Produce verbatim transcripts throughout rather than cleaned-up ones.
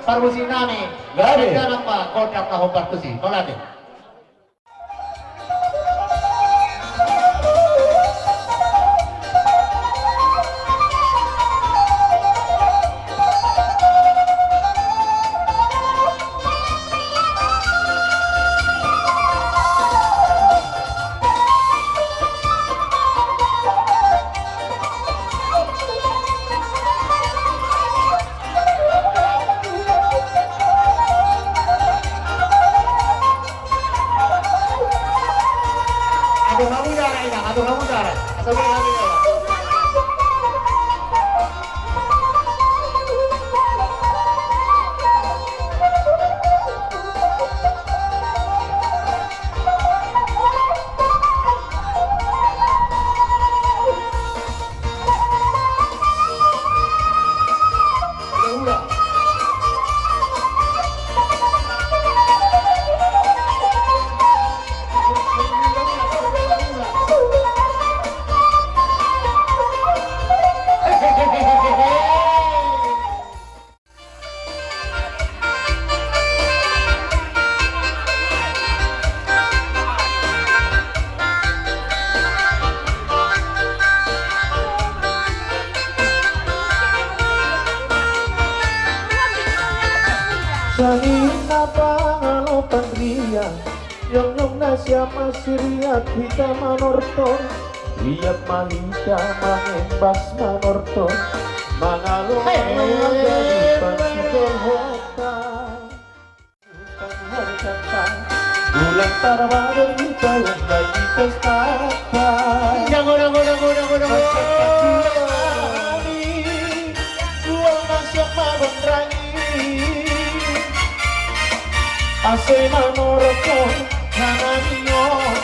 Parmusik nami. Gabe. Jangan lupa kontak na hombar tusi. Mauliate. Atur hamu jala, ina, atur hamu jala. Atur hamu jala. Sangin na pangalopan riang, jongjong nasiam asi riap hita manortor. Riap ma hita mangembas manortor, mangalo mangalo jadi pansikolhota. Ulang tarbader hita ulang di pesta. Dango, dango, dango, dango, dango. Uang nasiam mabondrangi. Ase manortor hanami on,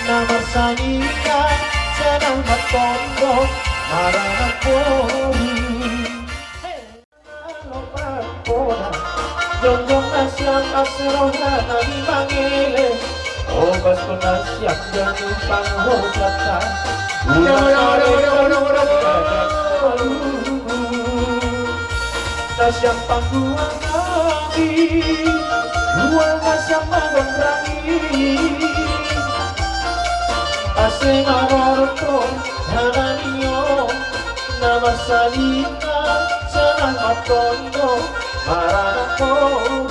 na marsaingan, sonang martondong, maranak boru. Jongjong nasiam ase rohanami mangelek. Obaskon nasiam jangan lupa hojatan. Ulang nasiam pangguang nami. Uang nasiam mabondrangi. Ase manortor hanami on. Na marsaingan, sonang martondong, maranak boru.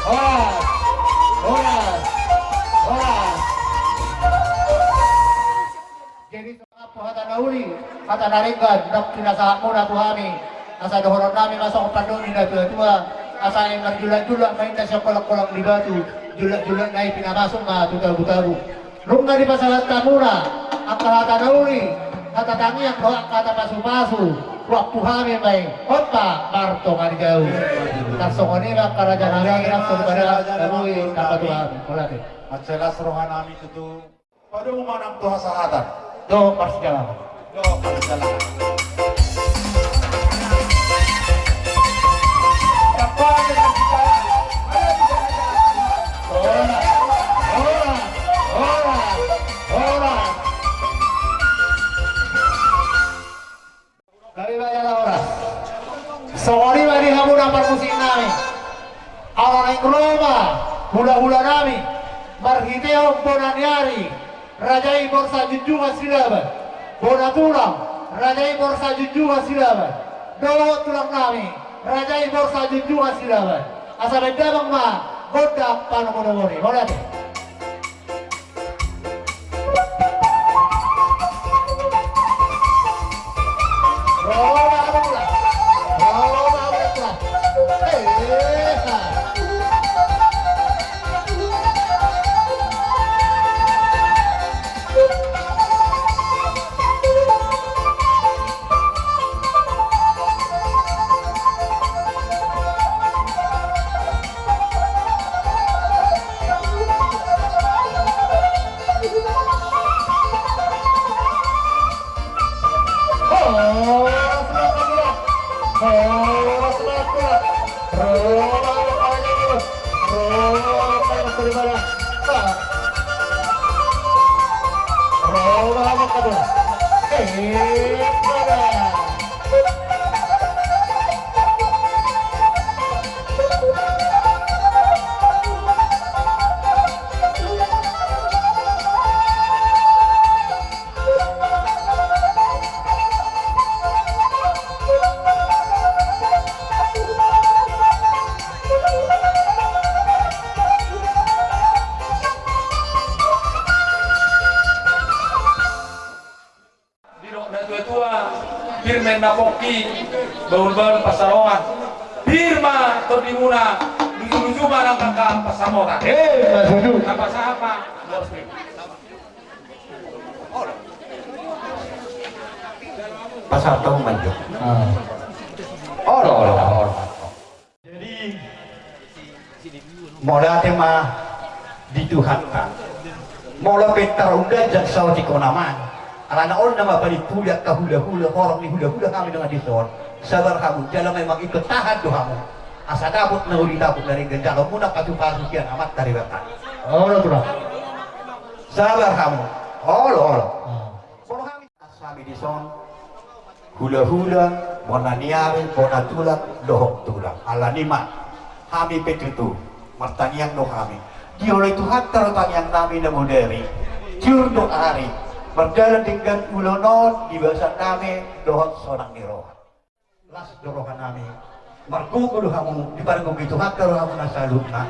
Horas, horas, horas. Jadi, songon hata na uli, hata na denggan, na pinasahatmuna tu hami, asa dohononnami ma songon pandohan ni natuatua, asa naeng marjulakjulak ma inna sian kolangkolang ni batu, julakjulakna i pinamasuk ma tu tabutabu. Nunga dipasahat hamuna angka hata na uli, hata tangiang dohot angka hata pasupasu, huampu hami ma i, on ma martonga ni jabu. Tarsongon i ma angka raja nami, langsung pada tabui, tapa tu hami, mauliate. Mansai las rohanami tutu. Padomu ma nang tu hasahatan. Dohot parsijalaman. Dohot parsijalaman. Horas, horas, horas, horas. Gabe ma jala horas. Songon i ma di hamuna parmusik nami. Ala naeng ro ma hulahula nami marhitehon bona ni ari, raja i Borsa Junjungan Silaban. Bona tulang, raja i Borsa Junjungan Silaban. Dohot tulang nami, raja i Borsa Junjungan Silaban. Asa baen damang ma gondang panomunomu i. Mauliate. Didok na tua-tua, pir ma na pongki, bahul-bahul pansalongan. Pir ma tondimuna, luju-luju ma nang angka pansamotan. Eh, masudu. Apa sahapa? Pasal tahu maju. Ah. Olo, olo, olo. Jadi, mauliate ma di Tuhanta. Molo pe tarunggan jang saotik on, Amang. Alana on nama panimpuli angka hula-hula, horong ni hula-hula hami dongan dison. Sabar hamu, jala memang ikut tahan do hamu. Asa dapot na uli, dapot na denggan, jalo muna pasu-pasu sian Amanta Debata. Olo, Tulang. Sabar hamu. Olo, olo. Hmm. Molo hami, as hami dison, hula-hula, bona ni ari, bona tulang, dohot tulang. Alani ma, hami pe tutu martangiang do hami. Dioloi Tuhanta do tangiang nami na modari. Tiur do ari, mardalan denggan ulaon on di bagasan nami dohot sonang ni roha. Las do roha nami. Margogo do hamu, dipargogo Tuhanta do hamu na saluhutna.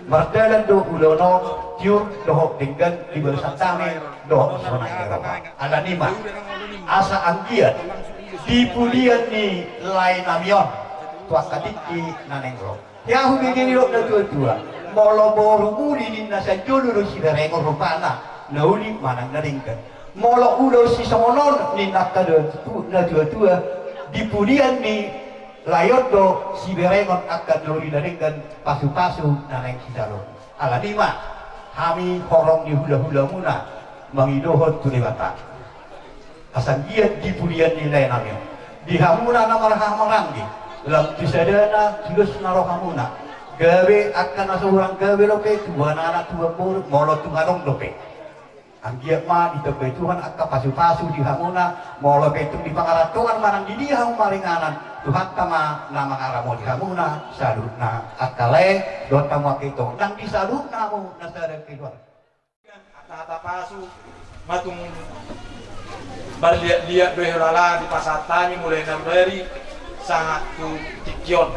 Mardalan do ulaon on, tiur dohot denggan di bagasan nami dohot sonang ni roha. Alani ma, asa anggiat di pudian ni lae nami on tu angka tingki na naeng ro. Ia hubege ni dok na tua-tua, molo boru muli ninna, sian jolo do siberengon rupana, na uli manang na denggan. Molo ulaon sisongon on ninna angka na tua-tua, di pudian ni lae on do siberengon angka na uli na denggan, pasu-pasu na naeng sijalo. Alani ma, hami horong ni hula-hulamuna mangidohon tu Debata. Asa anggiat di pudian ni lae nami on, di hamuna na marhahamaranggi, lam tu sadana tulus na rohamuna. Gabe angka na so hurang gabe dope, tu anak-anak, tu boru, molo tu adong dope. Anggiat ma ditambai Tuhan angka pasu-pasu di hamuna, molo pe tung di pangarantoan manang di dia hamu maringanan, Tuhanta ma na mangaramoti hamuna saluhutna. Angka lae dohot hamu angka ito, nang di saluhutna hamu na sada keluarga. Hata-hata pasu ma tung marliat-liat do i, hulala dipasahat hami mulai na bari sahat tu tingki on.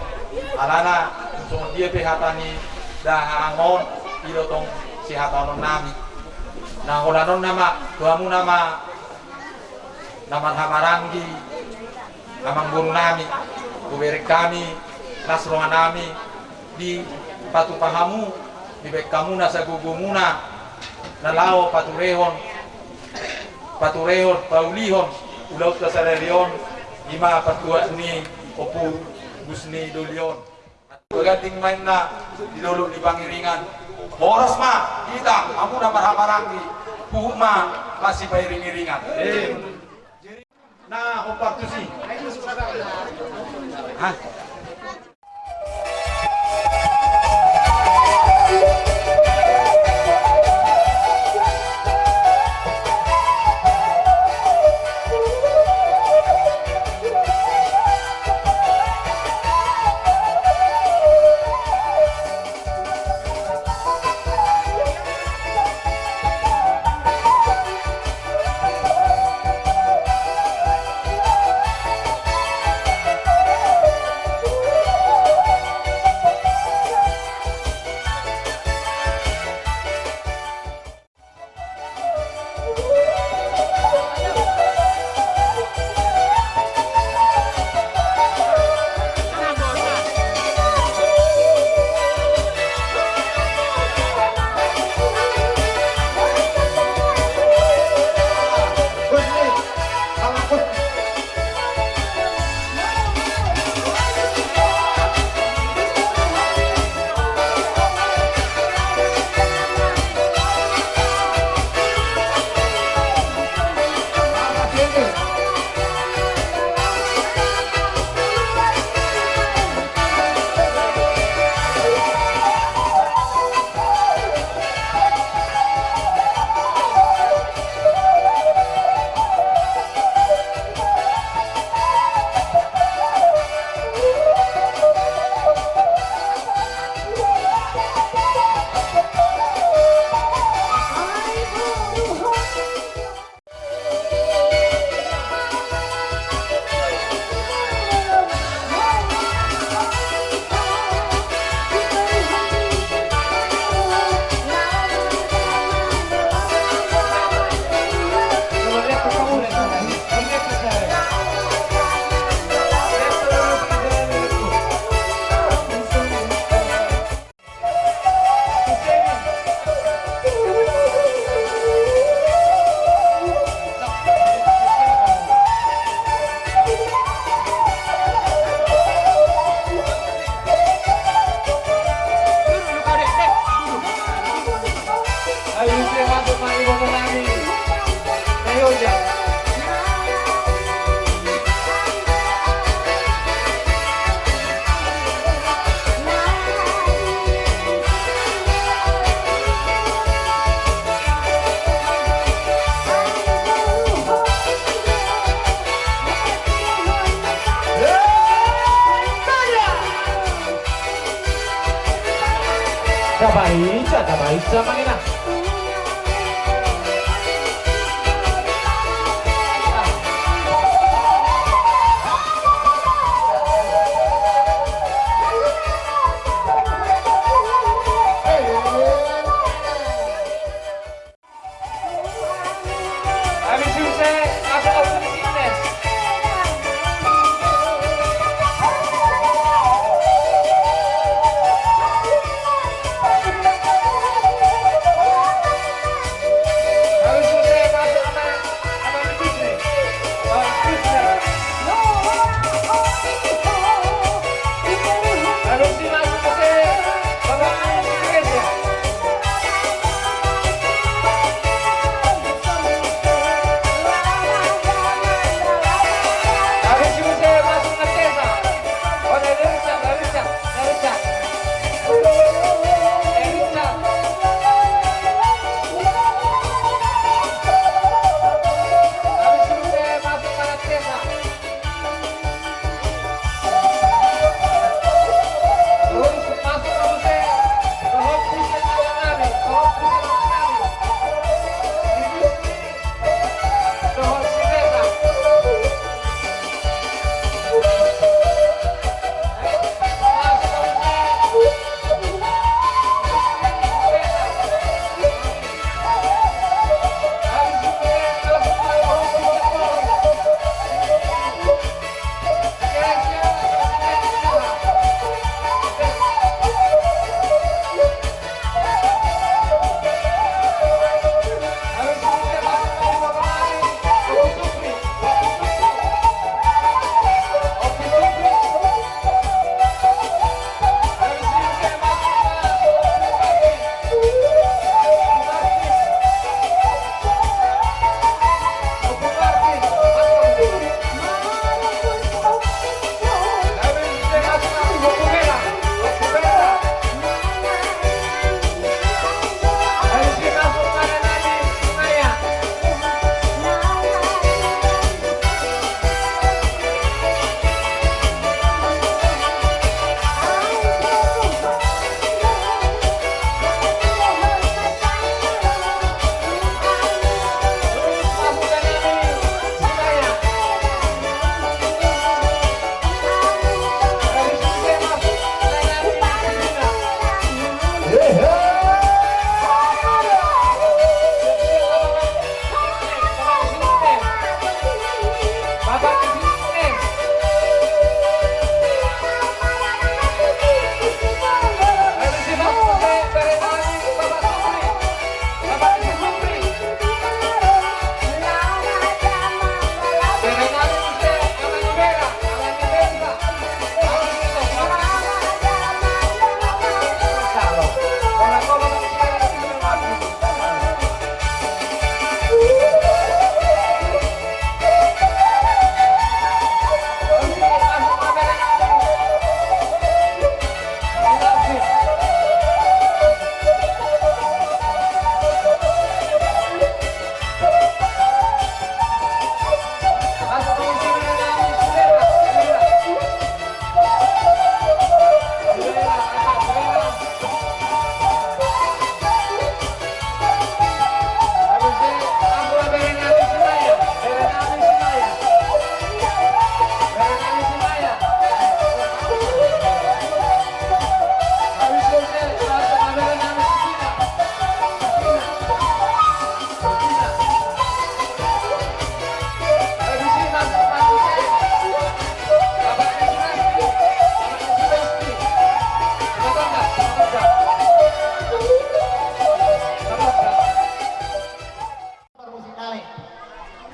Alana tung songon dia pe hata ni dahahang on, i do tong sihataonon nami. Na holan on nama tu hamuna ma na marhahamaranggi, amangboru nami, hubereng hami las roha nami dipatupa hamu, dibaen hamu nasa gogomuna na laho paturehon, paturehon, paulihon ulaonta sadari on, i ma partuat ni Ompu Bus ni Doli on. Baganding ma inna di dolok ni Pangiringan. Horas ma hita, hamuna marhahamaranggi, puhuk ma masipairing-iringan. Na hombar tusi. Hah?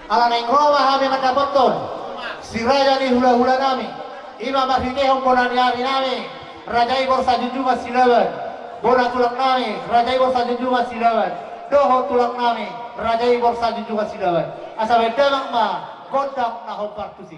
Ala naeng ro ma hami mandapothon si raja ni hula-hula nami, i ma marhitehon bona ni ari nami, raja i Borsa Junjungan Silaban, bona tulang nami, raja i Borsa Junjungan Silaban, dohot tulang nami, raja i Borsa Junjungan Silaban. Asa bahen damang ma gondang na hombar tusi.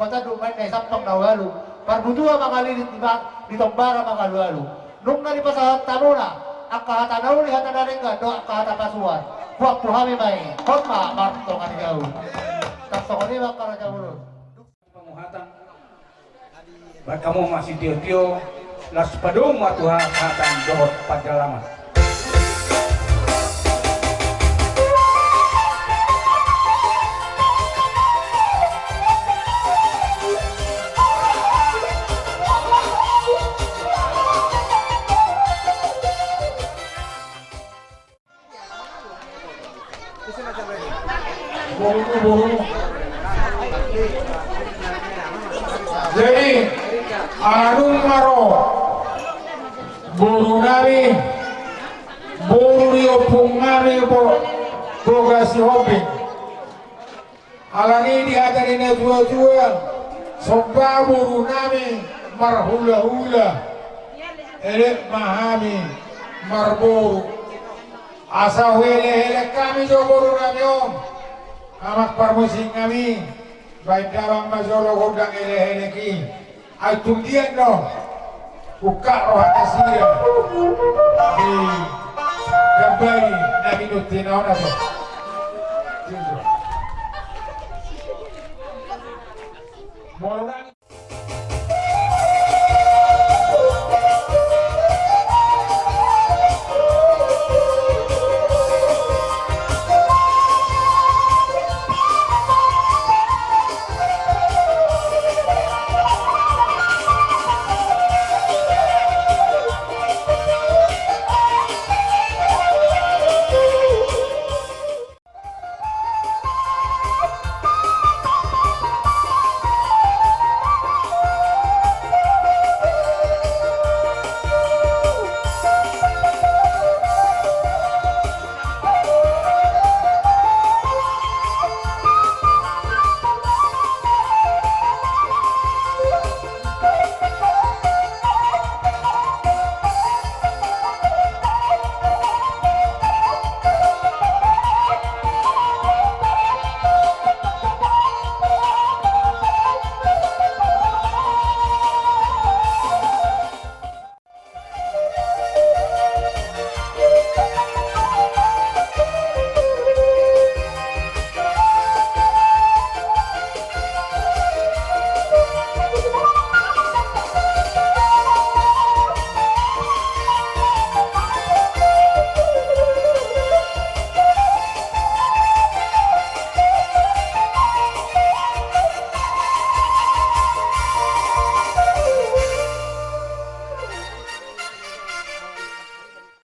Hata dumai na isampang na ualu, parbutua mangalilin di ba-, di tombara mangalualu. Nunga dipasahat hamuna angka hata na uli, hata na denggan dohot angka hata pasuan. Huampu hami ma i, hot ma martonga ni gaul. Tarsongon i ma angka raja bolon. Panguhatan. Bahen hamu ma sitiotio, laos padomu ma tu hahatan dohot pandalaman. Jadi, ala nunga ro boru nami, boru ni ompung nami, bo-, Boga Sihombing. Alani i di hata ni natuatua, somba boru nami marhulahula, elek ma hami marboru. Asa huelekelek hami jo boru nami on, amang parmusik nami, baen damang ma jolo gondang elekelek i. Ai tung dia do ungkap roha nasida di gambari na minut tinaon aso. Molo nang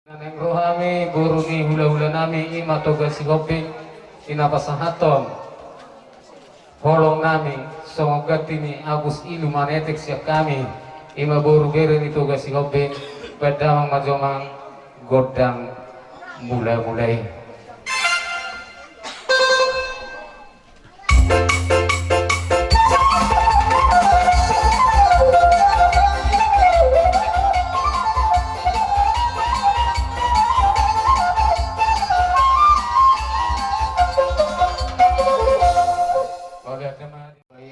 Na naeng ro hami boru ni hulahula nami i ma Toga Sihombing, i na pasahathon holong nami songon ganti ni abus ilu manetek sian hami, i ma boru bere ni Toga Sihombing, baen damang ma jo amang gondang mulamula i.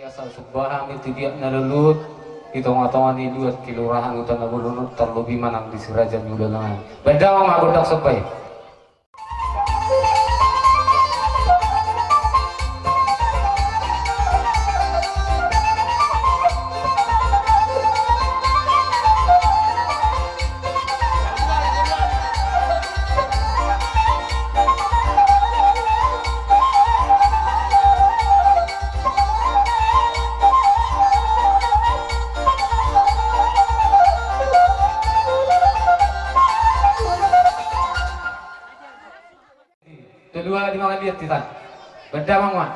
Asa sumba hami tu dia na lolo di tongatonga ni luat kelurahan Huta na Bolon on, tarlobi ma nang di si raja ni ulaon nami. Baen damang ma gondang somba i. Tolu halak di mangaliat hita. Baen damang ma.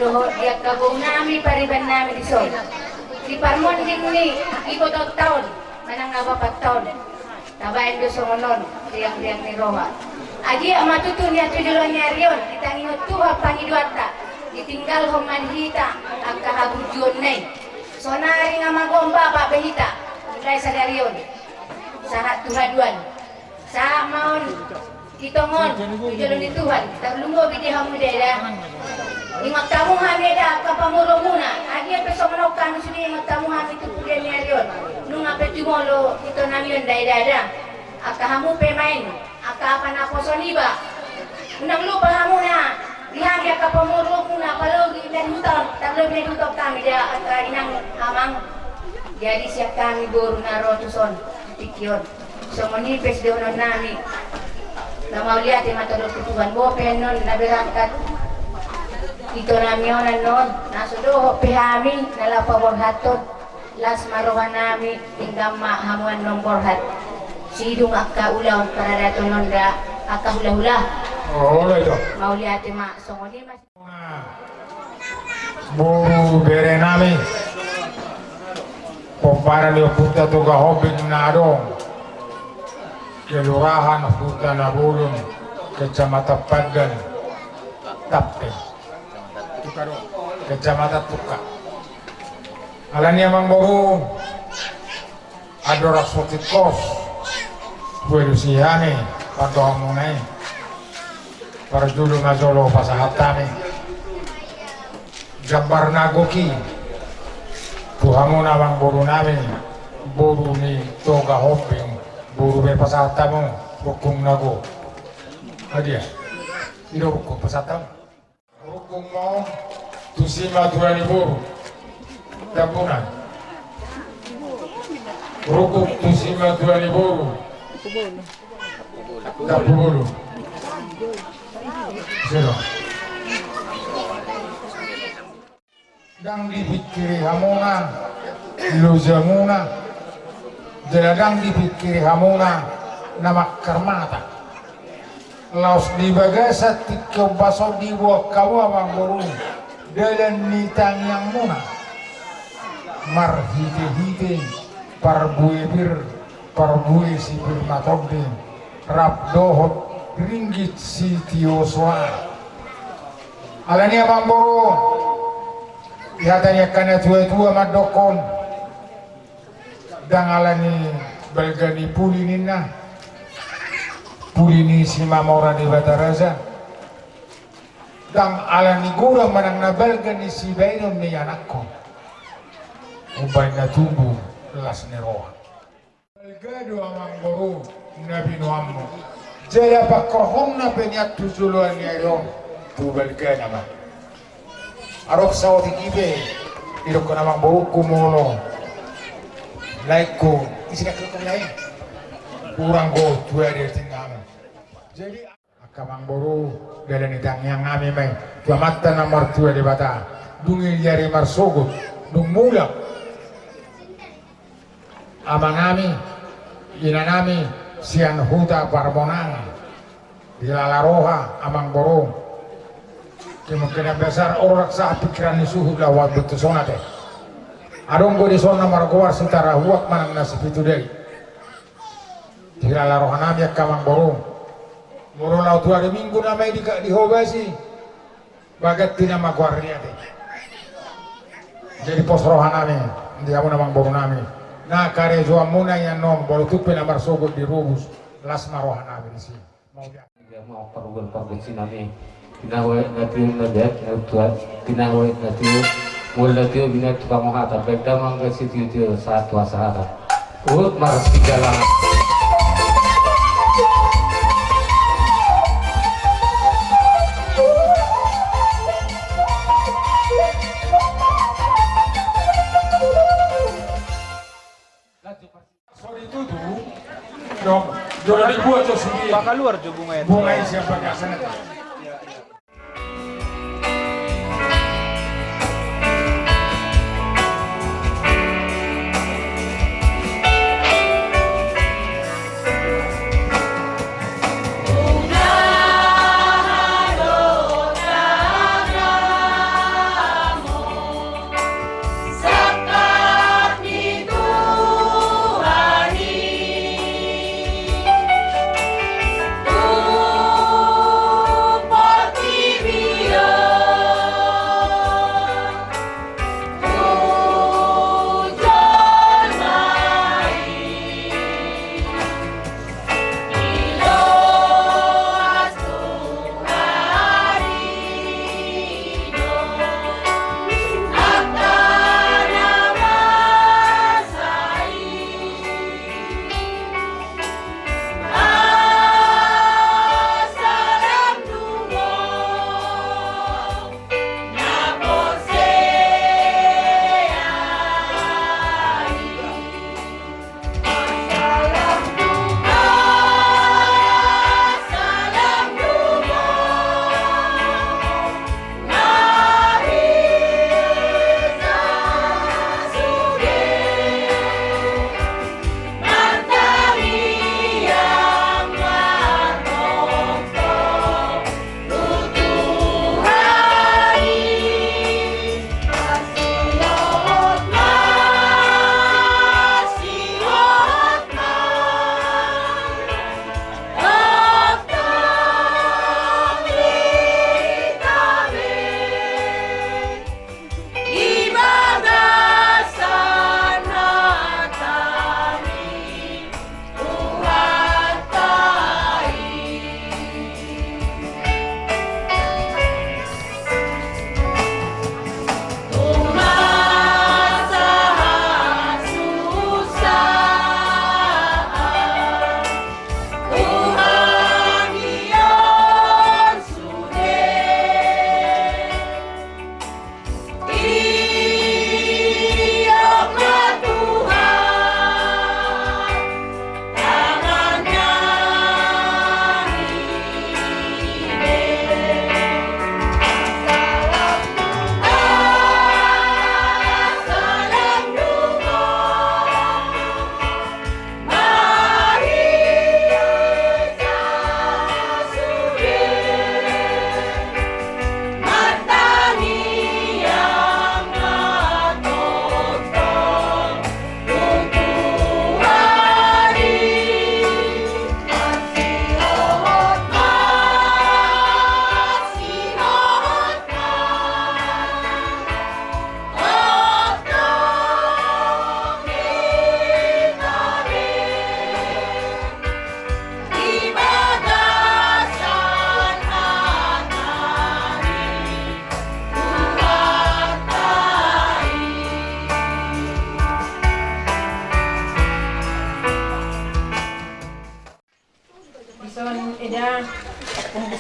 Dohot di angka boru nami pariban nami dison, di parmonding ni ibotonta on manang na bapakta on, tabaen do songon on riang-riang ni roha. Agia ma tutu nian tu joloan ni ari on ditangihon Tuhan pangidoanta, ditinggalhon ma di hita angka haburjuonna i. Sonari nga magombap be hita mulai sadari on sahat tu haduan. Sahat ma on, itong on tu jolo ni Tuhan, tarlumobi di hamu dada. Ingot hamu hami eda angka pamurumuna, agia pe songon on hami sude ingot hamu hami tu pudi ni ari on. Nunga pe tumolo ito nami on dada. Angka hamu pe maen, angka apa naposo niba. Unang lupa hamuna, di hami angka pamurumuna, apalagi na di huta on, tarlobi na di huta on hami da angka inang amang. Jadi sian hami boru na ro tuson, di tingki on. Songon i pe sidohonon nami. Na mauliate ma tolong tu Tuhan, bope non na berangkat ito nami on annon, na so dohot pe hami na laho paborhathon, las ma roha nami, denggan ma hamu annon borhat. Sidung angka ulaon paradaton on da angka hulahula. Mauliate ma songon i ma. Boru bere nami, pomparan ni ompunta Toga Hombing na adong, Kelurahan Huta Nabolon, Kecamatan Pandan, Tampeng. Kecamatan Tungka. Alani amang boru, andorang so tingkos hualusi hami pandohanmuna i, parjolo ma jolo pasahat hami gambar na gok i tu hamuna amang boru nami, boru ni Toga Hombing, boru bere, pasahat hamu rungkung na gok. Adia, i do rungkung pasahat hamu. Rungkung ma on tu simatua ni boru Tambunan. Rungkung tu simatua ni boru Tampubolon. Siro. Ndang dipingkiri hamuna lojamuna, jala ndang dipingkiri hamuna na mangkarmata. Laos di bagasan tingki ombas on diboan hamu amang boru dalan ni tangiangmuna, marhitehite parbue pir, parbue si pir matondi, rap dohot ringgit sitio soara. Alani amang boru, di hata ni angka na tuatua mandokkon, ndang alani balga ni puli ninna, puli ni Simamora Debata Raja, ndang alani godang manang na balga ni sibaenon ni anakkon, umbahen na tumbu las ni roha. Balga do amang boru na binoanmu. Jala pangkorhonna pe nian tu joloan ni ari on tu balgana ma. Adong saotik i pe didokkon amang borungku molo laengku, isi na kekon laeng. Hurang gok tu ari tinggalmu. Jadi angka amang boru, dalan ni tangiang nami ma i tu Amanta na martua Debata. Dung i ari marsogot, dung mulak amanami, inanami sian huta Parmonang, dilala roha amang boru. Kemungkinan besar orang sahat pikiran ni suhut laho buat tu sonate. Adong do dison na margoar Sitarahuak manang na Sipitu Dai. Dilala rohanami angka amang boru. Molo laho tu ari Minggu nama i di, dihobasi. Baganti nama goarna i ate. Jadi pos rohanami di hamu na amang borunami. Na karejoanmuna i annon, molo tung pe na marsogot dirobus, las ma rohanami disi. Mauliate. Dia mau parubal pargonsinami. Tinawe na tio na biak na tua. Tinawe na tio. Mual na tio bina tukang hata. Baik damang ke sitio-tio sahat tua sahata. Huhut marsigalangan. So ditutu. Dong, jolo dibuat so sugi. Pakaluar jo bunga i. Bunga i siapa kasana.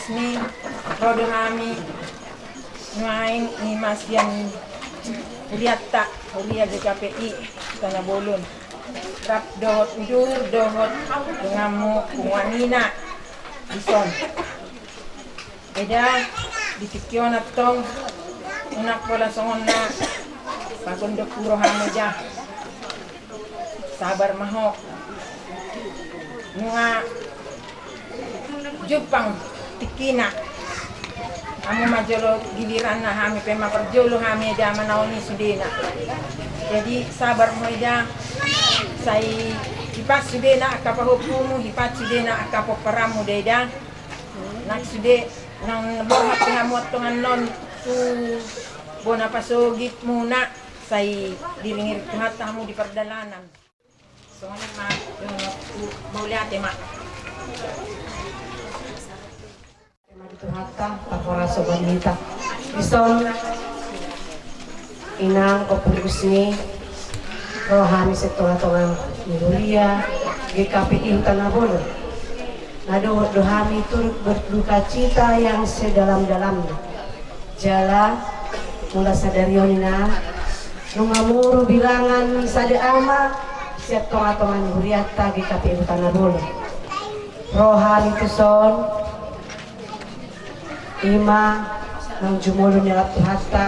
Ni, ro do hami nuaeng ni masian hurianta, huria G K P I Huta Na Bolon, rap dohot udur dohot donganmu punguan ina dison. Eda, di tingki on antong unang pola songon na pagondok tu rohamu, eda. Sabar ma ho. Nunga jumpang tingkina. Hamu ma jolo giliranna, hami pe ma parjolo hami, eda, manaoni sudena. Jadi sabar ma ho, eda. Sai hipas sudena angka pahompumu, hipas sudena angka pomparanmu da, eda. Nang sude, nang borhat pe hamu antong annon tu bona pasogitmuna, sai diiringiring Tuhanta hamu di pardalanan. Songon i ma, eh, mauliate ma. Terima di Tuhanta, parhorasan ni hita. Dison, inang, ompung Gusni, ro hami sian tongatonga ni huria G K P I Huta Na Bolon. Na dohot do hami turut berduka cita yang sedalam-dalamnya. Jala mula sadari on, inang, nunga moru bilangan ni sada ama sian tongatonga ni hurianta G K P I Huta Na Bolon. Ro hami tuson, ima nang jumolo ni anak Tuhanta,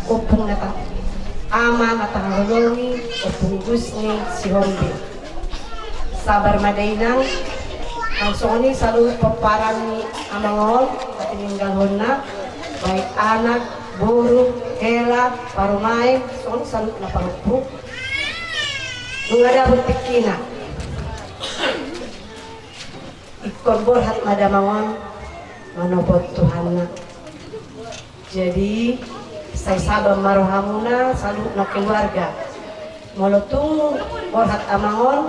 ompung na ta-, ama na tahaholongi, ompung Gusni Sihombing. Sabar ma da, inang. Nang songon i saluhut pomparan ni amang on na tininggalhonna, baik anak, boru, hela, parumaen, songon i saluhut na pahompu. Nunga dapot tingkina. Ingkon borhat ma damang on manopot Tuhanna. Jadi, sai sabar ma rohamuna saluhutna keluarga. Molo tung borhat amang on,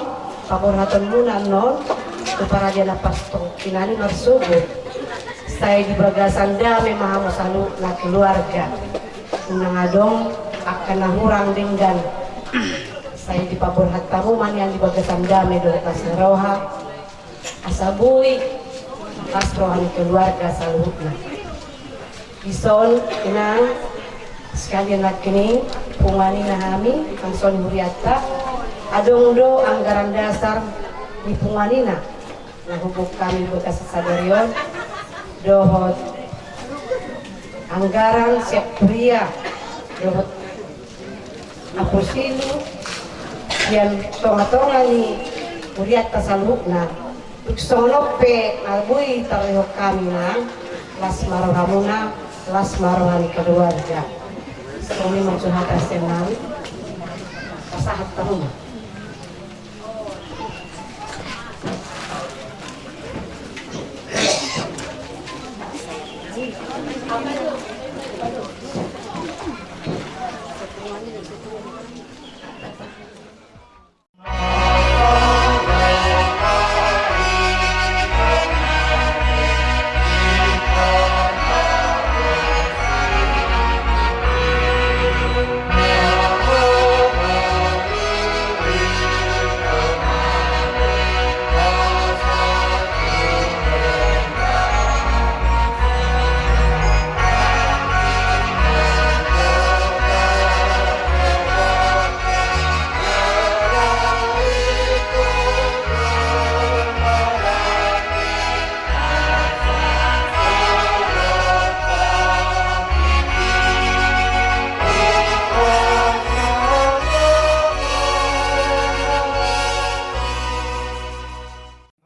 paborhatonmuna annon tu paradia na pastong, inang, i marsogot. Sai di bagasan dame ma hamu saluhutna keluarga. Unang adong angka na hurang denggan. Sai dipaborhat hamu ma nian di bagasan dame dohot las ni roha. Asa boi las roha ni keluarga saluhutna. Dison, inang, sekalian nangkining, punguan ina hami, nang songon i hurianta, adong do anggaran dasar ni punguan ina na huboan hami di bagasan sadari on, dohot anggaran sian huria, dohot Apostel sian tongatonga ni hurianta saluhutna. Tung songon on pe na boi tarlehon hami, inang, las ma rohamuna, las ma roha ni keluarga. Songon i ma jo hata sian hami. Pasahat hamu ma.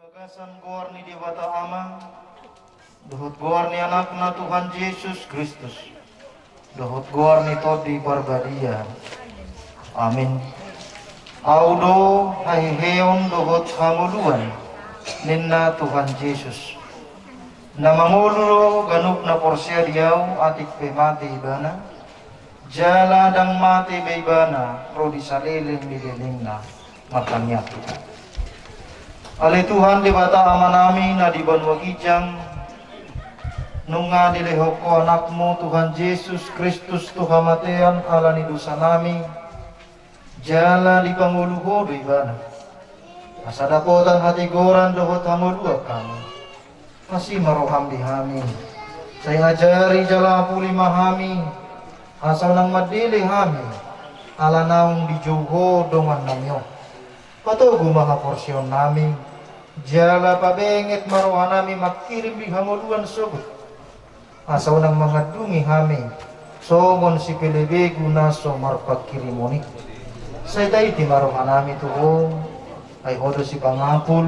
Bagasan goar ni Debata Ama, dohot goar ni Anakna Tuhan Jesus Kristus, dohot goar ni Tondi Parbadia. Amin. Ahu do haheheon dohot hangoluan, ninna Tuhan Jesus. Na mangolu do ganup na porsea di Ahu, atik pe mate ibana, jala ndang mate be ibana ro di saleleng ni lelengna. Martangiang hita. Ale Tuhan Debata Amanami na di banua ginjang, nunga dilehon Ho Anakmu Tuhan Jesus Kristus tu hamatean ala ni dosanami, jala dipangolu Ho do ibana, asa dapotan hatigoran dohot hangoluan hami. Asi ma roham di hami, sai ajari jala apuli ma hami, asa unang mandele hami, ala naung dijou Ho dongannami on. Patogu ma haporseaonnami, jala pabenget ma rohanami mangkirim di hangoluan sogot, asa unang mangandungi hami songon sipelebegu na so marpangkirimon i. Sai taiti ma rohanami tu Ho, ai Ho do sipangapul,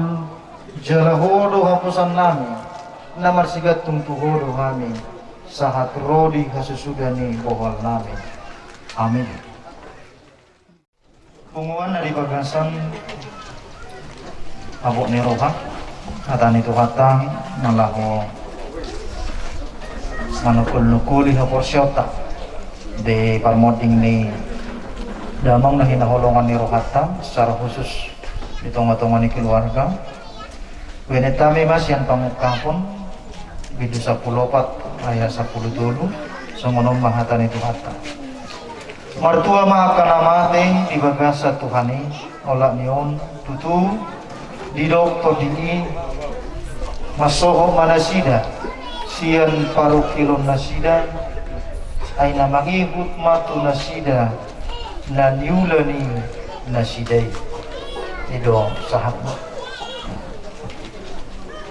jala Ho do haposannami, na marsigantung tu Ho do hami, sahat ro di hasusuda ni bohalnami. Amin. Punguan na di bagasan habot ni roha, hata ni Tuhanta, na laho manungkul-nungkuli haporseaonta di parmonding ni damang na hinaholongan ni rohanta, secara khusus di tonga-tonga ni keluarga. Baenonnami ma sian Pangungkapon, bindu sampulu opat ayat sampulu tolu, songon on ma hata ni Tuhanta. Martua ma angka na mate di bagasan Tuhan i, olat ni on, tutu, didok Tondi i, mansohot ma nasida, sian parungkilon nasida, ai na mangihut ma tu nasida, na niula ni nasida i. I do sahatna.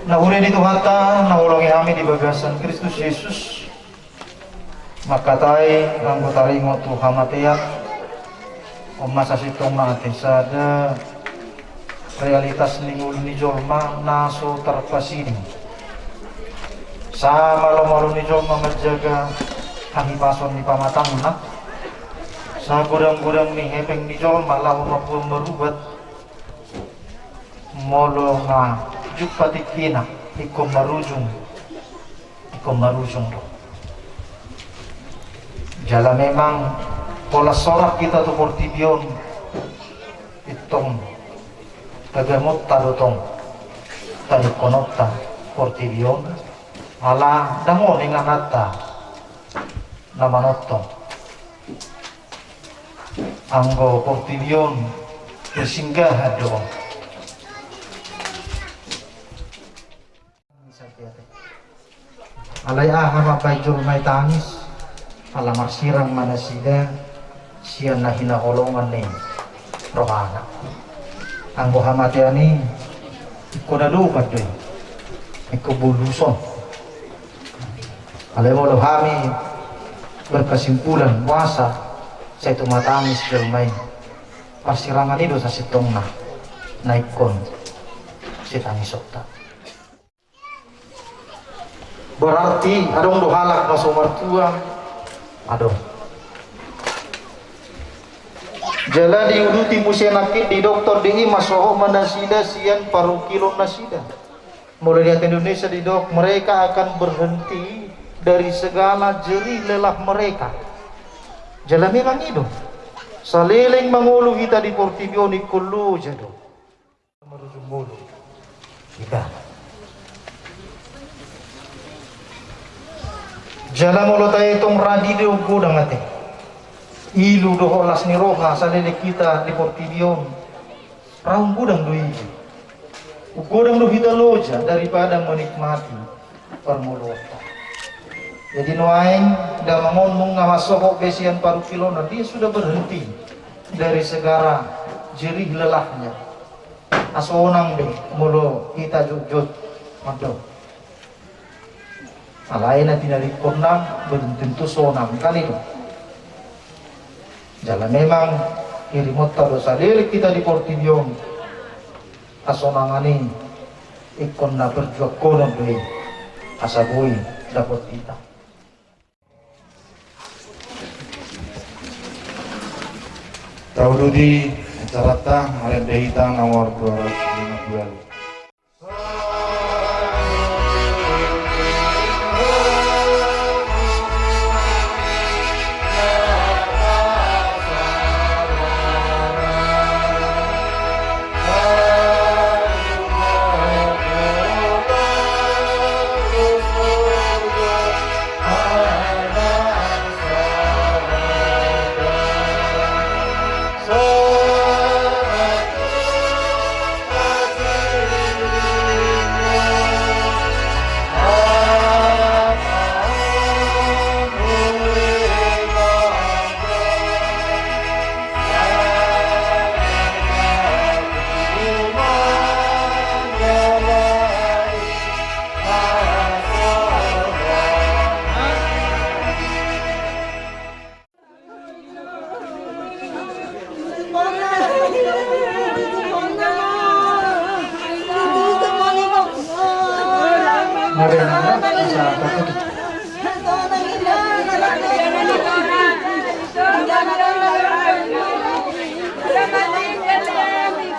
Na huria ni Tuhanta, na holongi hami di bagasan Kristus Jesus, mangkatai anggo taringot tu hamatean, on ma sasintongna ate sada realitas ni ngolu ni jolma na so tarpasiding. Samalomalo ni jolma manjaga hahipason ni pamatangna, sagodang-godang ni hepeng ni jolma laho mamboan marubat, molo nga jumpa tingkina, ingkon marujung, ingkon marujung do. Jala memang, pola sorak hita tu portibi on, intong tagamon ta do tong, tadingkonon ta portibi on, ala dang on inganta na manongtong. Anggo portibi on, persinggahan do on. Alai aha ma baen jolma i tangis, ala marsirang ma nasida, sian na hinaholongan ni rohana. Anggo hamatean i, ingkon na dopan do i, ingkon boluson. Alai molo hami berkesimpulan puasa, sai tumatangis jolma i. Parsirangan i do sasintongna, na ingkon sitangisonta. Berarti adong do halak na so martua, adong. Jala diuduti muse nangkin didok Tondi i, mansohot ma nasida sian parungkilon nasida. Molo di hata Indonesia didok, mereka akan berhenti dari segala jerih lelah mereka. Jala memang i do. Saleleng mangolu hita di portibi on, ingkon loja do. Marujung ngolu hita. Jala molo taetong radi do godang ate, ilu dohot las ni roha saleleng hita di portibi on, ra umgodang do i. Umgodang do hita loja daripada menikmati parngoluonta. Jadi nuaeng damang on nunga mansohot be sian parungkilonna, dia sudah berhenti dari segala jerih lelahnya. Asa sonang be molo hita jotjot mandok. Alai na tinadingkonna belum tentu sonang kan itu. Jala memang hirimonta do saleleng hita di portibi on. Hasonangan i ingkon na perjuanghonon do i asa boi dapot hita. Taudut i acaranta, marende hita nomor dua ratus lima puluh.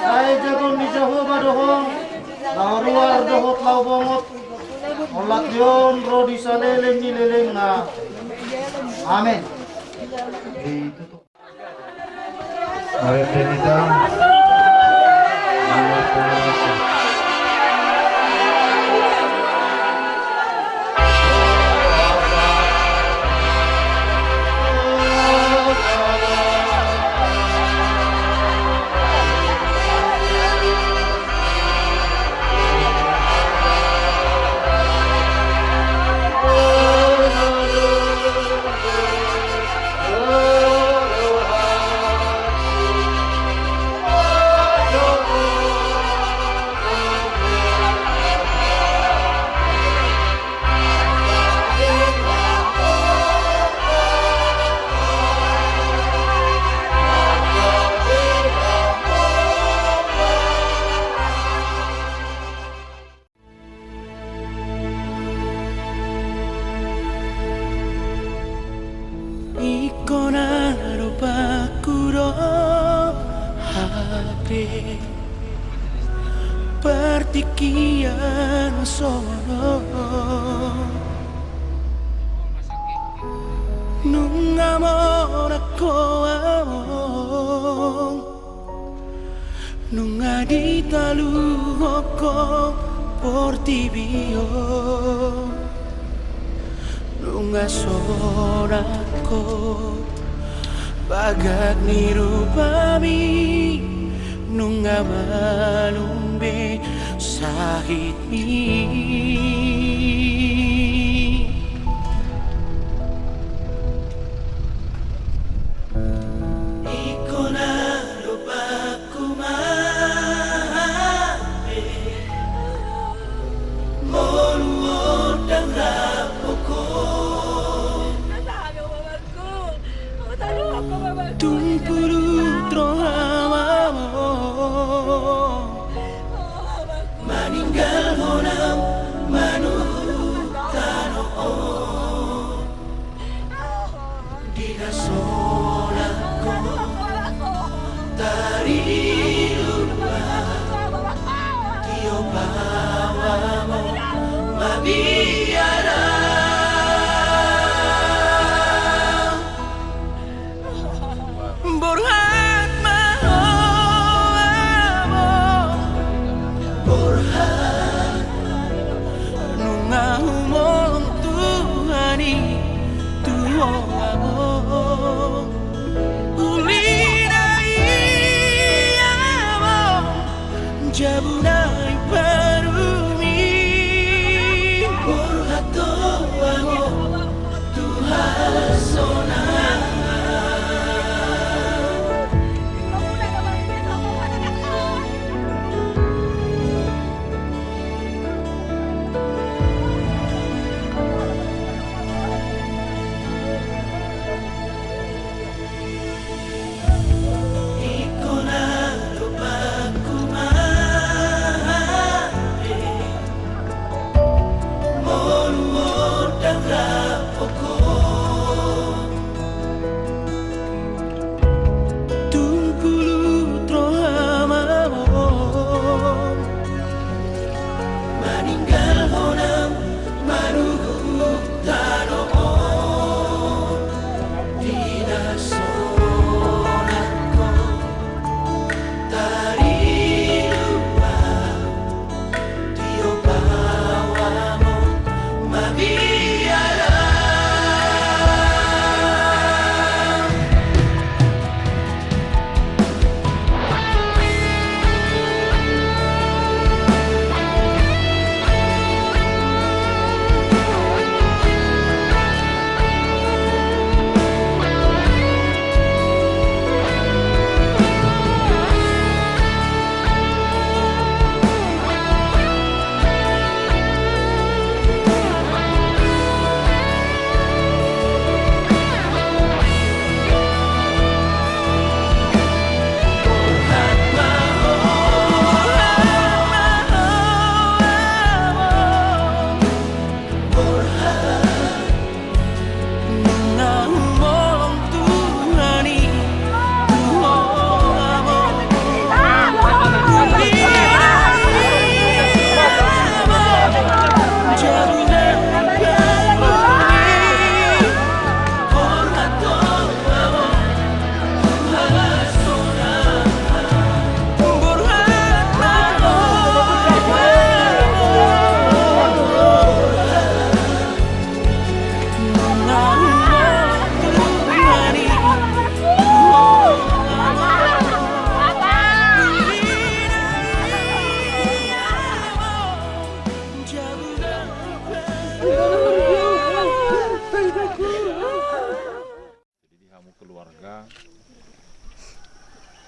Ai jagon ni Jahowa do ho, laho ruar dohot laho bongot, olat ni on ro di saleleng ni lelengna. Amen. Marende hita. Ingkon na dopak hudok hape partingkian songon on. Nunga monang ho amang, nunga ditaluhon ho portibi on, nunga sonang ho bagak ni rupami, nunga malum be sahitmi. Ingkon na dopak hape molo ndang rap ho. Tung pulut roha amang, maninggalhon au manuk tano on. Di na sonang ho tarilumpa, tiop au amang mabiar au. Borhat ma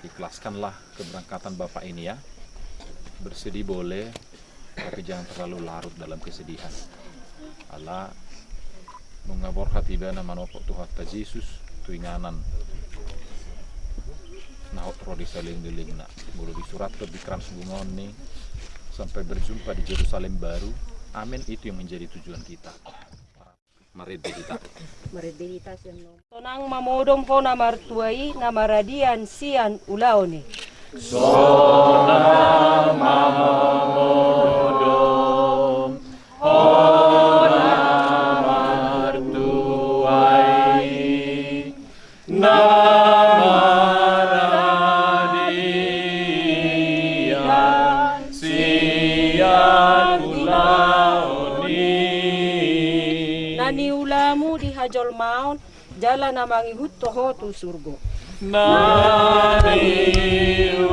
Ikhlaskanlah keberangkatan Bapak ini ya. Bersedih boleh, tapi jangan terlalu larut dalam kesedihan. Ala nunga borhat ibana manopot Tuhanta Jesus tu inganan na hot ro di salelenglelengna. Molo disurathon di krans bunga on i, sampai berjumpa di Jerusalem baru. Amin, itu yang menjadi tujuan kita. Marende hita. Marende hita sian nomuna. Sonang ma modom ho na martua i, na maradian sian ulaon i. Sonang ma modom ho na martua i, na maradian sian ulaon i. Na niulamu di hajolmaon, jala na mangihuthon ho tu surgo. Na niulamu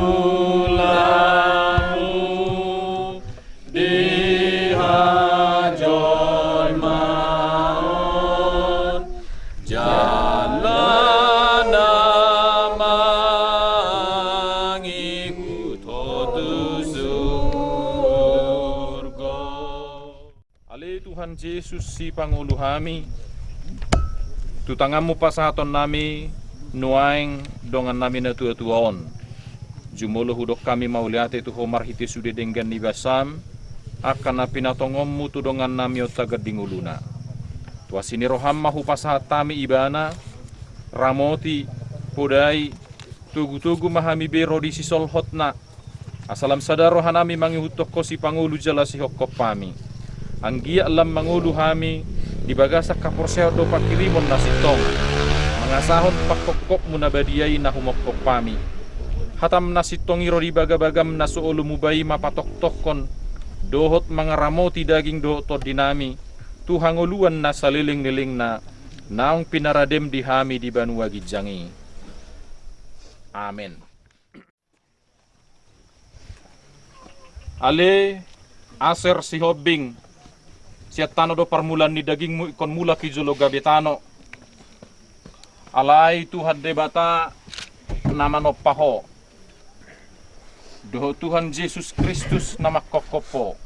di hajolmaon, jala na mangihut ho tu surgo. Ale Tuhan Jesus, sipangolu hami, tu tanganmu pasahatonnami nuaeng dongannami na tuatua on. Jumolo hudok hami mauliate tu ho marhite sude denggan ni basam, angka na pinatongonmu tu dongannami on tagan di ngoluna. Tu asi ni roham ma hupasahat hami ibana, ramoti, podai, togutogu ma hami be ro di sisolhotna, asa lam sada rohanami mangihuthon ho sipangolu jala sihophop hami. Anggiat lam mangolu hami di bagasan haporseaon dohot panghirimon na sintong, mangasahon panghophopmu na badia i na humongkop hami. Hatam na sintong i ro di bagabagam na so olo muba i ma patoktokhon dohot mangaramoti daging dohot tondinami tu hangoluan na salelenglelengna, naung pinaradem di hami di banua ginjang i. Amen. Ale Aser Sihombing, sian tano do parmulaan ni dagingmu, ingkon mulak i jolo gabe tano. Alai Tuhan Debata na manompa ho, dohot Tuhan Jesus Kristus na manghophop ho,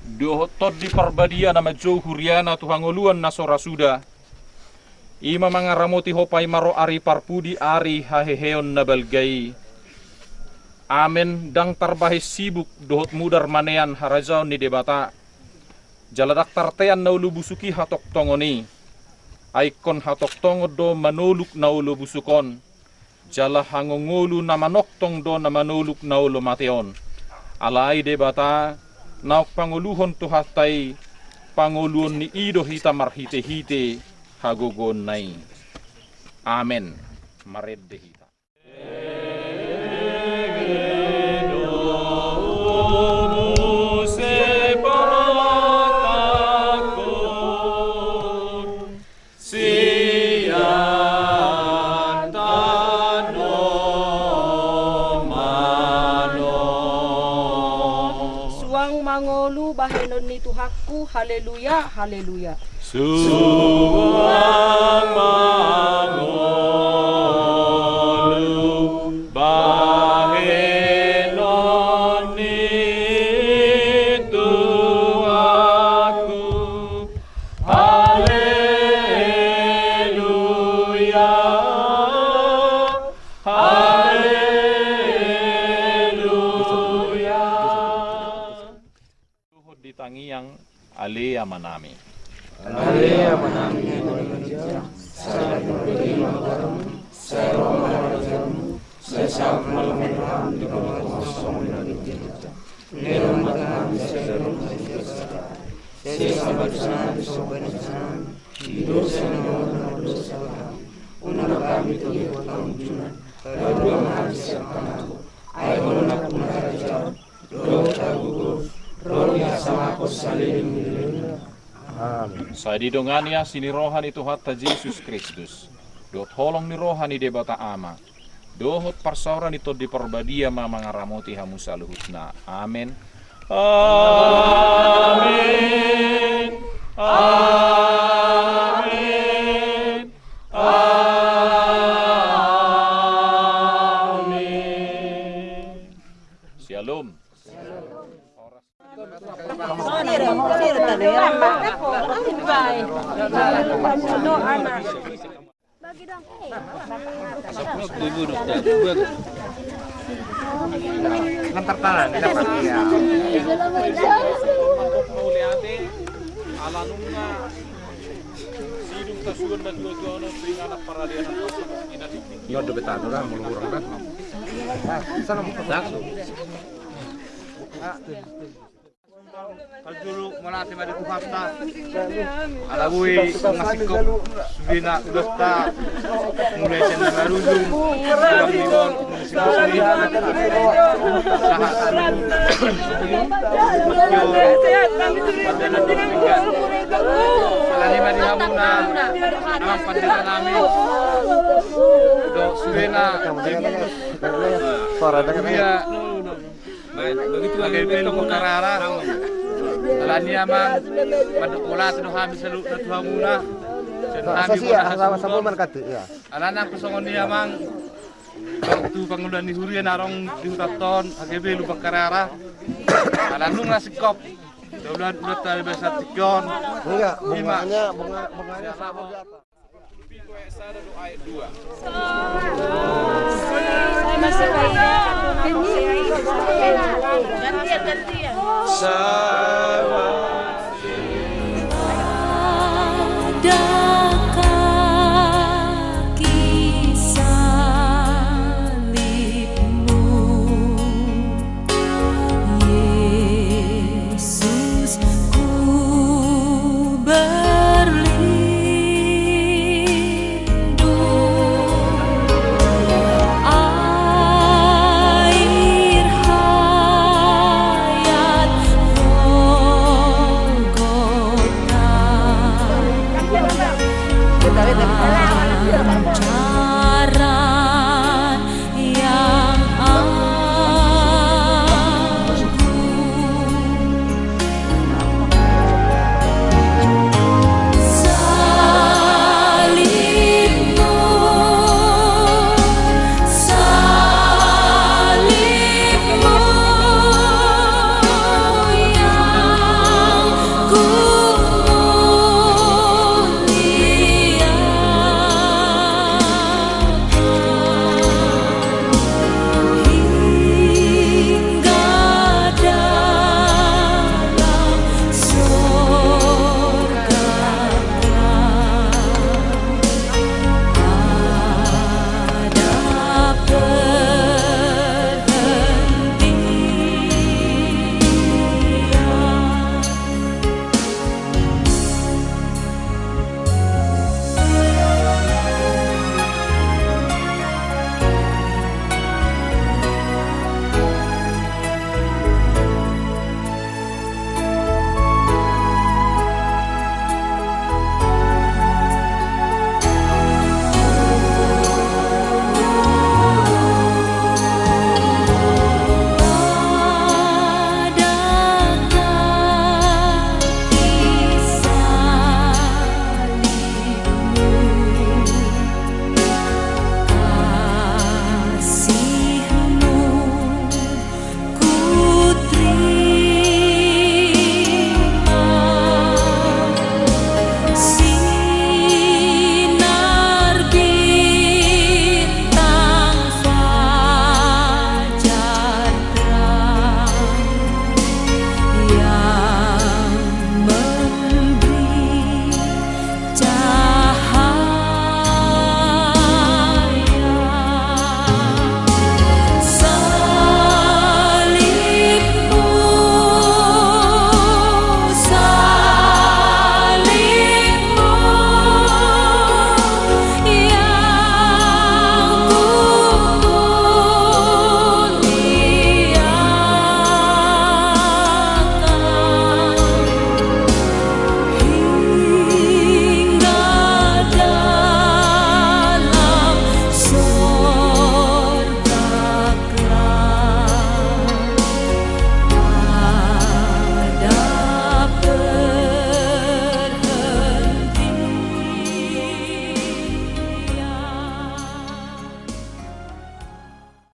dohot Tondi Parbadia na manjou huriana tu hangoluan na so ra suda, i ma mangaramoti ho paima ro ari parpudi, ari haheheon na balga i. Amen. Ndang tarbahen sibuk dohot mudar manean harajaon ni Debata, jala ndang tartean na olo busuk i hatongtongon i. Ai ingkon hatongtongon do manoluk na olo busuk on, jala hangongolu na manongtong do na manoluk na olo mate on. Alai Debata naung pangoluhon Tuhanta i, pangoluon ni i do hita marhitehite hagogoonna i. Amen. Marende hita. Sian tano mano. Suang mangolu bahenon ni Tuhanku, haleluya, haleluya. Suang mangolu bahenon ni Tuhanku. Haleluya, haleluya. Dohot di tangiang, Ale Amanami. Ale Amanami na di banua ginjang, sai roha ma goarmu, sai ro ma harajaonmu, sai saut ma lomo ni roham di banua tonga songon na di banua ginjang. Bere ma tu hami sadari on harajaon ni siala. Sesa ma dosanami songon na sesa hami di dosa ni na manghadosi hami. Unang hami togihon tu pangunjunan, palua ma hami sian pangago. Ai ho do nampuna harajaon, dohot hagogoon, ro di hasangapon saleleng ni lelengna. Amen. Sai didongani asi ni roha ni Tuhanta Jesus Kristus, dohot holong ni roha ni Debata Ama, dohot parsaoran ni Tondi Parbadia ma mangaramoti hamu saluhutna. Amen. Amen. Amen. Amen. Kan tertahan, ini dapat. Iya. Mauliate, ala nunga sidung tasuan na dua jono, sehingga anak paralian. Ini ada betano dah, mulu kurang dah. Sana mau. Parjolo mauliate ma di Tuhanta. Ala boi nunga singkop sudena ulaonta. Mulai sian na marujung, sian na marujung, mulai sian na marujung. Sahat. Ala ni ma di hamuna, amang pande nami. Dohot sudena, suara dengan dia. Baik, begitu lagi. Age be lu Bakarara. Ala ni amang, mandok mauliate do hami saluhutna tu hamuna. Sian hami, sama-sama, iya. Ala nang tu songon i amang, tu pangula ni huria na adong di hutanta on, age be lu Bakarara. Ala nunga singkop. Mudah-mudahan ulaonta basa tingki on. Enggak, bunganya, bunga, bunganya sama di atas. Pito ayat sada dohot ayat dua. Sama.